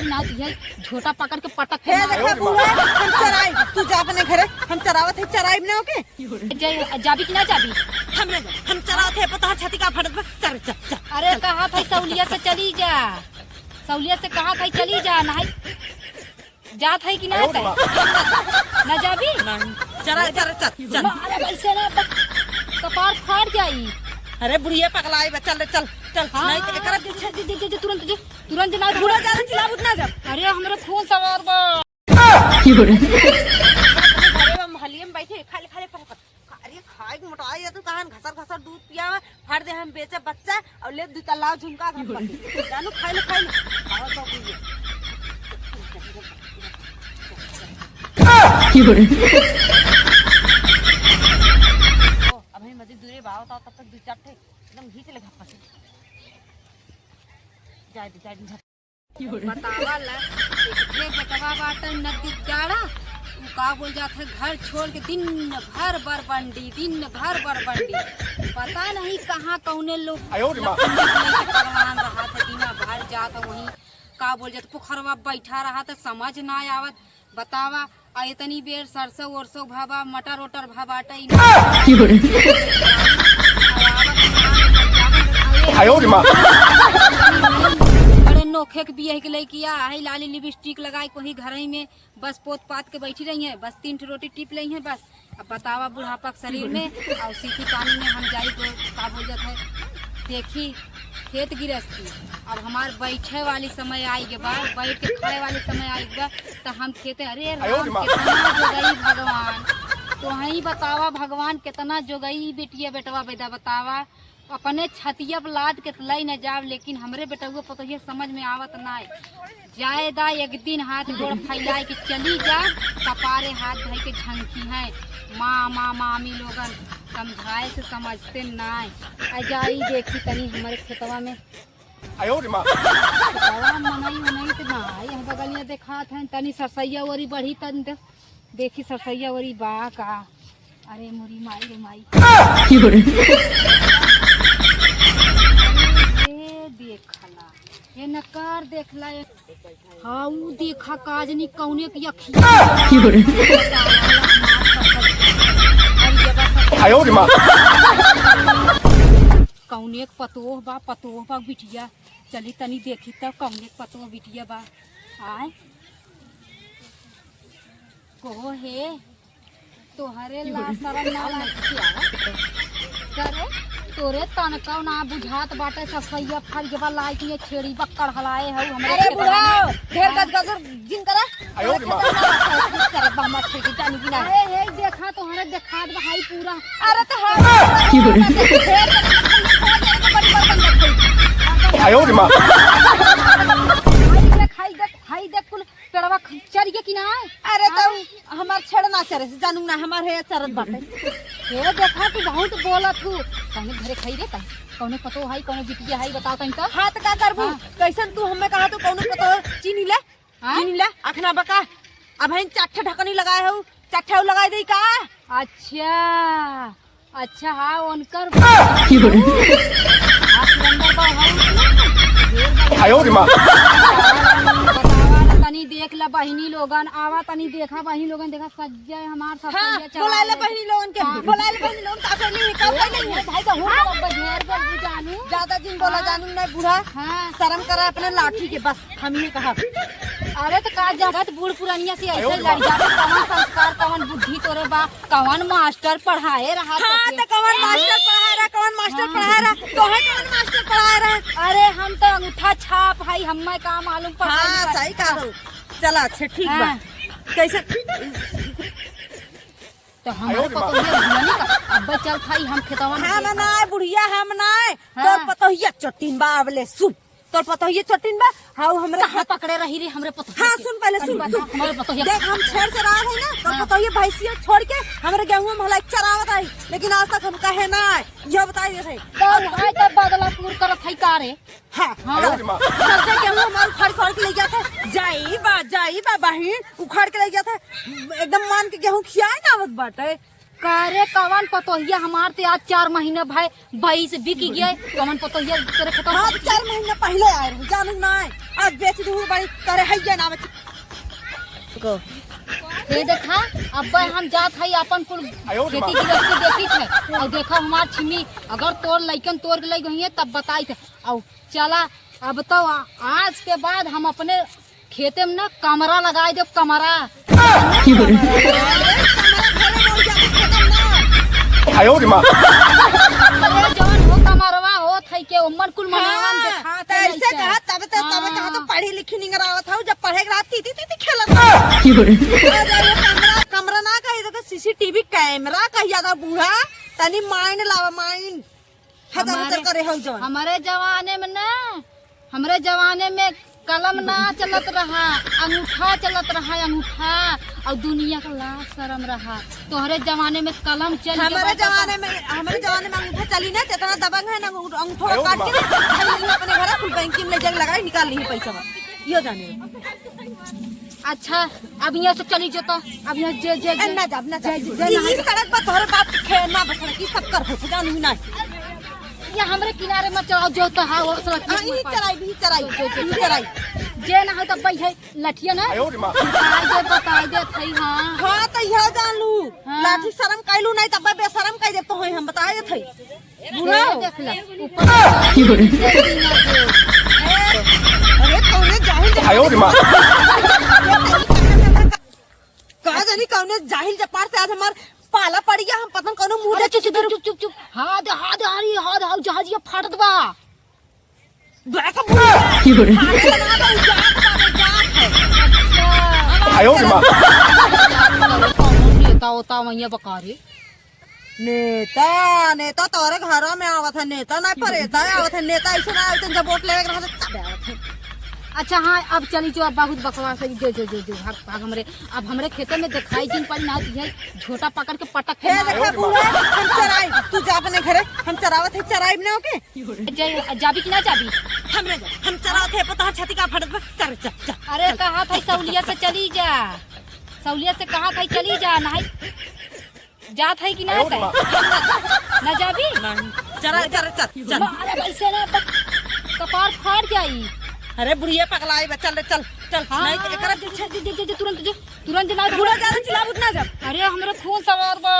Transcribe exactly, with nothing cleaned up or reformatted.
ना दिहे, झोटा पकड़ के पटक के हे मार। देखा बुआ, हम चराई, तू जा अपने घरे, हम चरावत है, चराई ना ओके। जा, जाबी कि ना जाबी? हम ना जाब, हम चरावत है, पता छाती का फटत बा, चल, चल, चल। अरे, कहा था सौलिया से चली जा, सौलिया से कहा था चली जा, नहीं जात है कि ना आयो रे तै? माँ। ना जाबी? नहीं। चल, चल, चल, चल। मारे वैसे ना, ब-, कपार फाट जाई। अरे बुढ़िया पगलाई बा, चल रे, चल, चल। हाँ, नहीं तो एकरा पीछे जे, जे, जे, जे, तुरंत जे, तुरंत जे ना बुढ़ा ज्यादा चिल्लाबू त ना जा। अरे हमरे खून सवार बा। अरे बा, महलिया में बैठे, खा ले, खा ले, फटाफट। अरे खाए के मोटाई है तू, कहाँ घसर घसर दूध पियावा, फाड़ दे हम बेचे बच्चा और ले दू तल्ला झुमका घर पर। जानू खाई लो, खाई लो। और तो कोई ओ, अभी मजे दूरे बाव, तब तक दू चार ठे एकदम घींच ले घर पर। जाए दे, जाए दे, झप। बतावा ला, एक ठे बेटवा बाटे नदी गाड़ा, उ का बोल जात है, घर छोड़ के दिन भर बरबंडी, दिन भर बरबंडी। पता नहीं कहाँ कौने लोग आयो रे माँ। लफंडी लेके पगलान रहा था, दिन भर जात है वहीं, का बोल जात, पोखरवा बैठा रहा था, समझ ना आवत। बतावा, आ इतनी बेर सरसों ओरसों भा बा, मटर ओटर भा बाटे, ई ना। आयो रे माँ। बड़े नोखे के बियाह के लइकिया, आई लाली लिपस्टिक लगाई कोही घरई में, बस पोत पात के बैठी रही है, बस तीन ठो रोटी टीप लई है बस। अब बतावा बुढ़ापा के शरीर में और सीखी पानी में हम जाई को, का बोल जात है, देखी खेत गिरस्ती। अब हमार बैठे वाली समय आई के बा, बैठ के खाए वाली समय आई के बा, त हम खेते, अरे आयो राम, रे माँ। कितना जोगई भगवान, तोहई बतावा भगवान, कितना जोगई बिटिया बेटवा बेदा बतावा, अपने छतिया पे लाद के लई न जाब, लेकिन हमरे बेटउआ पतोहिया समझ में आवत नाय। जाए दा एक दिन हाथ गोड़ फैलाए के चली जा, कपारे हाथ धइ के झंकी है। माँ, माँ, मामी लोगन समझाए से समझते नाय। आ जाई देखी तनी हमरे खेतवा में। आयो रे माँ। खेतवा मनई, मनई त नाय, हम बगलिया देखात हैं, तनी सरसैया ओरी बढ़ी तन दे। देखी सरसैया ओरी बा का। अरे मोरी माई रे माई। की हो रे? ए देखला, ए नकर देखला, ए। हाँ, ऊ देखा काजनी कौने की अखिया। की हो रे? आयो रे माँ। कौने के पतोह बा, पतोह बा बिटिया। चली तनी देखी तब कौने के पतोह बिटिया बा। आय। कहो हे, तोहरे ला शरम ना लागे? करे, तोरे तनकौ ना बुझात बाटे, सफैया फरियवा लाइक ये छेड़ी बक्कड़ हलाए हऊ हमरे अरे खेतवा बुढ़ाओ, में। ढेर हाँ। गजगजुर जिन करा। आयो रे माँ। करत बा हमार छेड़ी जानी कि ना। अरे, हे देखा, तोहरे देखात बा हाई पूरा। अरे, तो हाँ। की हो रे? ढेर गजगजुर बड़ी बर्तन रख गई। आयो रे माँ। हाई देख, हाई देख, हाई देख, कुल पेड़वा ख-, चढ़ गया कि ना? अरे तो आय। हमार छेड़ ना चरे से जानू ना, हमार है चरत बाटे। हे देखा तू बहुत बोलत हू। कौने घरे खाई रे तन? कौने पतो हाई, कौने बिटिया हाई, बताओ तन तो। हाँ तो का करबू? हाँ। कैसन तू हमें कहा तू कौनो पतो चीनी ले? हाँ? चीनी ले, अखना बका। अब हम चार ठे ढकनी लगाए हऊ, चार ठे और लगाए दे का? अच्छा। अच्छा, हाँ, उनकर की हो रे? हाँ, सुरेंद्र बा, है ना? ढेर बा। आयो रे माँ। बतावा, तनी देख ला बहिनी लोगन, आवा तनी देखा बहिनी लोगन, देखा सज्जय हमार सब हाँ, सज्जय बोला ले चला बहिनी लोगन के, हाँ। बोला ले बहिनी लोगन, का कहली, का ए, कहली? ए, भाई, तो हो हाँ। गया, अब ढेर बोल जानू। ज्यादा जिन बोला हाँ। जानू नहीं बूढ़ा, हाँ। शर्म करा अपने लाठी के बस। हम ये कहा। अरे तो का जगत बूढ़ पुरनिया से ऐसे आयो रे लड़ माँ। जाबे, कवन संस्कार, कवन बुद्धि तोरे बा, कवन मास्टर पढ़ाए रहा हाँ, तोके? तो कवन हाँ? मास्टर पढ़ाए रहा, कवन मास्टर हाँ। पढ़ाए रहा, तोहे कवन मास्टर पढ़ाए रहा? अरे हम तो अंगूठा छाप हई, हम्मे का मालूम पढ़ाई हाँ, लिखाई। सही कहा हो। चला, अच्छा, ठीक बा। हाँ। कैसे? तो हमारे आयो रे माँ। पतोहिया बुढ़िया नहीं का, अब चल खाई हम खेतवा में हम देखा। नाय बुढ़िया, हम नाय। हाँ। तोर पतोहिया चोटिन बा, अबले सुन। तोर पतोहिया चोटिन बा, हाउ हमरे कहाँ हाथ पकड़े रही रे हमरे पतोहिया हाँ, के? सुन पहले, अरे सुन, बता, सुन। हमारे पतोहिया देख, हम छेड़ से रहा है ना, तो हाँ। पतोहिया भैंसिया छोड़ के हमरे गेहूं में हलाई चरावत आई, लेकिन आज तक हम कहे ना आए। यह बताई दे रही। तो आज तो बदला पूर करत है का रे? हाँ, हाँ। आयो रे माँ। सबसे गेहूं हमार उखाड़, उखाड़ के ले गया था। जाई बा, जाई बा बहिन, उखाड़ के ले गया था। एकदम मान के गेहूं खियाए ना आवत बाटे। का रे, कवन पतोहिया? हमार ते आज चार महीना भय, भैंस बिक गए, कवन पतोहिया तेरे खेतवा हाँ, में? चार महीना पहिले आए रहे, जानू ना, आज बेच दू बड़ी करे है ये ना बच- को। ये देखा, अब हम जात है अपन कुल खेती गृहस्थी देखी थे, और देखा हमार छिमी, अगर तोर लइकन तोर के लइ गई है, तब बताई थे। और चला, अब तो आ-, आज के बाद हम अपने खेते में ना कमरा लगाई देब, कमरा। अरे जवन हो कमरवा होत है के ओमन कुल मनवा में हाँ, देखा हाँ, के तो ऐसे लइके। कहा, तब तो, तब हाँ। कहा तो पढ़ी लिखी निंगरावत हूँ, जब पढ़े के रहा, तीती, तीती खेलत हूँ। आ जाइए कमरा, कमरा ना कही, तो सीसीटीवी कैमरा कही ज्यादा बूढ़ा, तनी माइन लावा, माइन। हजर हजर हमारे, करे हौ जवन। हमारे जमाने में ना, हमरे जमाने में कलम ना चलत रहा, अंगूठा चलत रहा, अंगूठा। और दुनिया का लाज शरम रहा। तोहरे जमाने में कलम चल के हमारे बैठा था। जमाने में, हमारे जमाने में अंगूठा चली ना, तेतना दबंग है ना, अंगूठा, अंगूठा काट के ना, अपने घर फुल बैंकिंग में जग लगाई, निकाल ली पैसा। यो जाने। अच्छा, अब यहाँ से चली जो तो, अब यहाँ जे, जे, ए, जे, ना जाब, ना जाब। जे, जे, जे, ई, ना ई सड़क पर तोहरे बाप के खेत ना बस, ई सब कर हो, जानू ना। ये हमरे किनारे मत चलाओ, जो तो हाँ, वो सड़क हाँ, ई चलाई, ई चलाई, जो, जो, ई चलाई। जे ना हो तो बैठे लठिया ना। आयो रे माँ। बताई दे, बताई दे, थई, हाँ। हाँ, तो यह जान लू। हाँ। लाठी शरम कैलू नहीं, तब बेशरम कह दे तो होई, हम बताए दे थई। बुढ़ा हो। देख ले, ऊपर। अरे, कौने जाहिल जब आयो रे माँ। का जानी कौने जाहिल जपार से आज हमार पाला पड़ गया, हम पता न कौनो मुंह अरे, देख चुप, चुप, चुप, चुप, चुप। हाँ दे, हाँ दे, अरे, हाँ दे, हाँ, जहाजिया फाटत बा। देख बुढ़ा। फाटे लगा बा, उजाड़ बा, उजाड़। अच्छा। आयो रे माँ। नेता होता वहीं बकारी। नेता, नेता तोरे घरा में आवत है, नेता ना परेता आवत है, नेता ऐसे ना आवत है, जब वोट लेवे के रहत है, तब आवत है। अच्छा हाँ, अब चली जो, अब बहुत बकवास है, जो, जो, जो, जो, भाग, भाग हमरे, अब हमरे खेते में दिखाई जिन पड़ी ना, ये झोटा पकड़ के पटक के हे मार। देखा बुआ, हम चराई, तू जा अपने घरे, हम चरावत है, चराई ना ओके। जे, जाबी कि ना जाबी? हम ना जाब, हम चरावत है, पता है छाती का फटत बा, चल, चल, चल। अरे कहा था सौलिया से चली जा, सौलिया से कहा था चली जा, नहीं। जात है कि ना आयो रे जाए? माँ। ना जाबी? नहीं। चल, चल, चल, चल। माँ, अरे वैसे ना, प-, कपार फाड़ जाई। अरे बुढ़िया पगलाई बा, चल रे, चल, चल। हाँ, नहीं तो हाँ, एकरा जे, जे, जे, जे, जे, तुरंत जे, तुरंत जे ना बुढ़ा ज्यादा चिल्लाबू त ना जाब। अरे हमरे खून सवार बा।